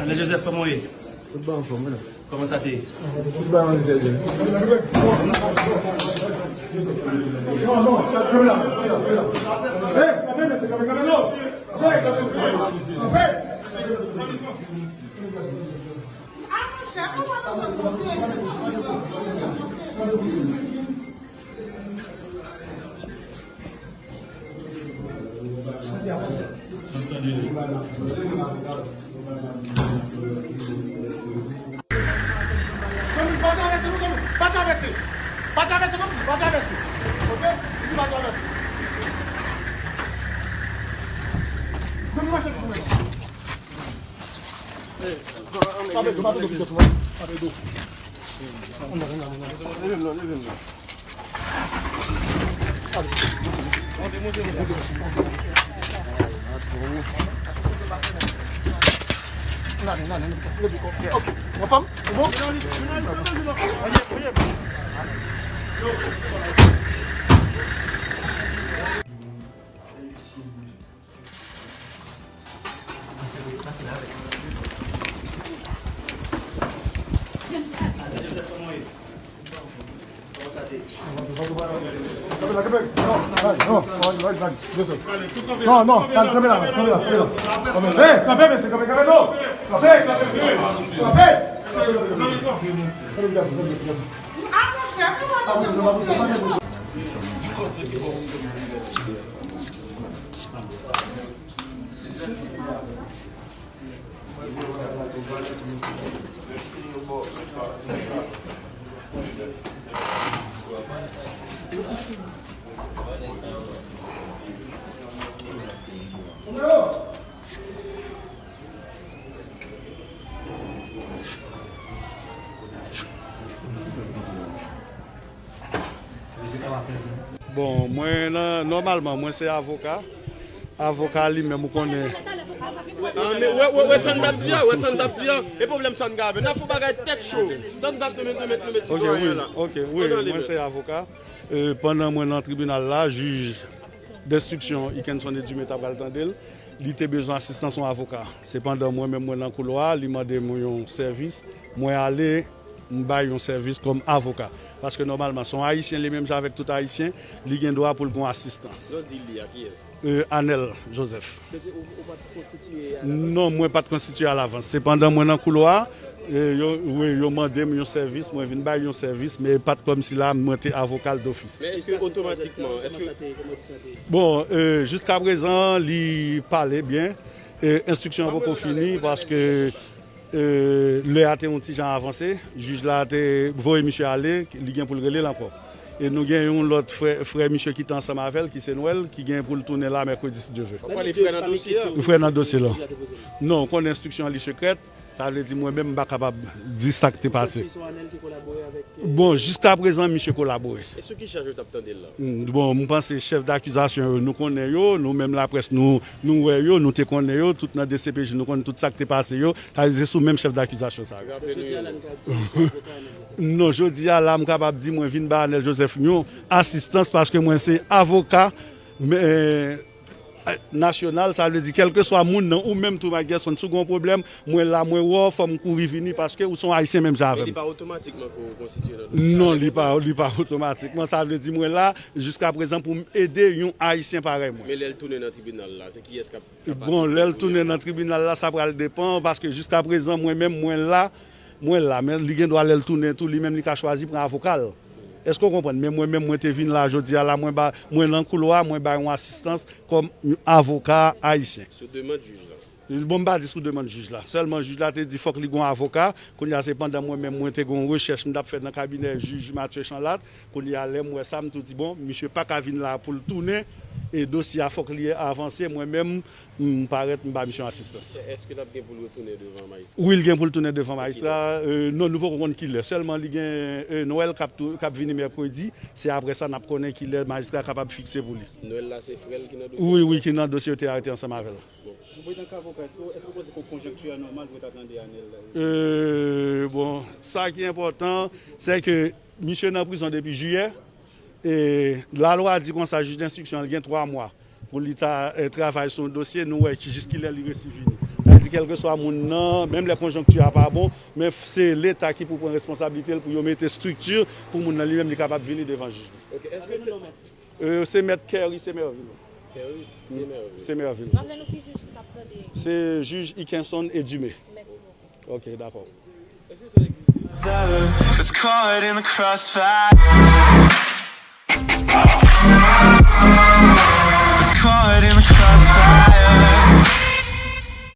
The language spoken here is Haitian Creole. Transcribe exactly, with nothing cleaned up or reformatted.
Anèl Joseph, kòman w ye? Tout bagay anfòm, wi. Kòman sa te ye? Tout bagay anfòm, wi. Non, non, kanpe la, kanpe la, kanpe la. Hey, kanpe, mesye, kanpe, kanpe, non. Hey, kanpe, kanpe. Zanmi, pa travèse, non, zanmi. Pa travèse. Pa travèse, non, pa travèse. Ok? Li di pa travèse. Zanmi, mache pou mwen. Tape do, pa tande do, pa tande do. Leve m non, leve m non. Nane, nane, leve kò. Ok. Anfòm? Ou bon? Non, non, kanpe la, kanpe la, kanpe la. Hey, kanpe, mesye, kanpe, kanpe, non. Kanpe, kanpe, mesye, kanpe. Kanpe. Bon, mwen nan, nòmalman, mwen se avoka. Avoka li menm, ou konnen. Ah, men wè, wè, wè sa n t ap di a, wè sa n t ap di a. E pwoblèm sa n gen avè l. N ap fè yon bagay tèt cho. Sa n t ap nou met, nou met, nou met sitwayen an la. Ok, wi, mwen se avoka. E, pandan mwen nan tribinal la, jij denstriksyon Ikenson Edumé ta pral tande l. Li te bezwen asistans yon avoka. Sepandan, mwen menm, mwen nan koulwa, li mande m yon sèvis. Mwen ale, m bay yon sèvis kòm avoka. Paske nòmalman, se yon Ayisyen, li menm jan avèk tout Ayisyen, li gen dwa pou l gen yon asistans. Lè w di li a, kiyès? E, Anèl Joseph. Donk, se ou, ou pa t konstitiye alavans? Non, mwen pa t konstitiye alavans. Sepandan, mwen nan koulwa, e, yo, wi, yo mande m yon sèvis, mwen vin bay yon sèvis, men pa t kòmsi la, mwen te avoka l dofis. Men èske otomatikman, èske... Bon, e, jiskaprezan, li pale byen. E, enstriksyon an poko fini paske, e, lè a te yon ti jan avanse. Jij la te voye misye ale, li gen pou l rele l ankò. E nou gen yon lòt frè, frè misye ki te ansanm avè l, ki se Nwèl, ki gen pou l tounen la mèkredi, si Dye vle. W ap pale frè nan dosye a? Frè nan dosye la. Non, ou konnen enstriksyon an li sekrè. Sa vle di mwen menm m pa kapab di sa k te pase. Bon, jiskaprezan, misye kolabore. E sou ki chaj yo t ap tande l la? Mm, bon, m panse chèf dakizasyon yo, nou konnen yo, nou menm laprès, nou, nou wè yo, nou te konnen yo, tout nan D C P J, nou konn tout sa k te pase yo, sa vle di se sou menm chèf dakizasyon sa yo. Raple nou yo. Non, jodi a la, m kapab di mwen vin ba Anèl Joseph yon asistans paske mwen se avoka, men, nasyonal, sa vle di, kèlkeswa moun nan, ou menm tou, Mike Gerson, si w gen yon pwoblèm, mwen la, mwen wè w, fò m kouri vini, paske ou se yon Ayisyen menm jan avè m. Men li pa otomatikman ko-, konstitiye nan dosye a? Non, li pa, li pa otomatikman. Sa vle di, mwen la, jiskaprezan, pou m ede yon Ayisyen parèy mwen. Men lè l tounen nan tribinal la, se kiyès k ap, k ap asiste moun yo? Bon, lè l tounen nan tribinal la, sa pral depann, paske jiskaprezan, mwen menm, mwen la, mwen la, men li gen dwa lè l tounen tou, li menm li ka chwazi pran avoka l. Èske w konprann? Men mwen menm, mwen te vin la jodi a la, mwen ba, mwen nan koulwa, mwen bay yon asistans kòm yon avoka ayisyen. Sou demann jij la? Bon, m pa di sou demann jij la. Sèlman jij la te di fòk li gen yon avoka. Kounye a se pandan mwen menm, mwen te gen yon rechèch m t ap fè nan kabinè jij Mathieu Chanlat. Kounye a lè m wè sa, m tou di, bon, misye pa ka vin la pou l tounen. E dosye a fòk li avanse. Mwen menm, m parèt, m ba misye yon asistans. Èske l ap gen pou l retounen devan majistra? Wi, l gen pou l tounen devan majistra. E, non, nou poko konn kilè. Sèlman li gen, e, Nwèl k ap tou, k ap vini mèkredi. Se apre sa n ap konnen kilè majistra kapab fikse pou li. Nwèl la se frè l ki nan dosye? Wi, wi, ki nan dosye yo te arete ansanm avè l. Bon. Bon, etan ke avoka, èske, èske w panse ke konjonkti a nòmal pou yo ta tande Anèl? E, bon, sa ki enpòtan, se ke misye nan prizon depi jiyè. E lalwa di konsa, jij denstriksyon an gen twa mwa pou li ta, e, travay sou yon dosye, nou wè ki, jis kilè li resi vini. Sa vle Di kèlkeswa moun nan, menm lè konjonkti a pa bon, men se Leta ki pou pran responsablite l pou yo mete estrikti pou moun nan li menm li kapab vini devan jij li. Ok, èske te- Euh, se mèt Kerry Semerville. Kerry Semerville. Semerville. Raple nou ki jij ki t ap tande. Se jij Ikenson Edumé. Mèsi bokou. Ok, dakò. Èske sa egziste? It's caught in the crossfire.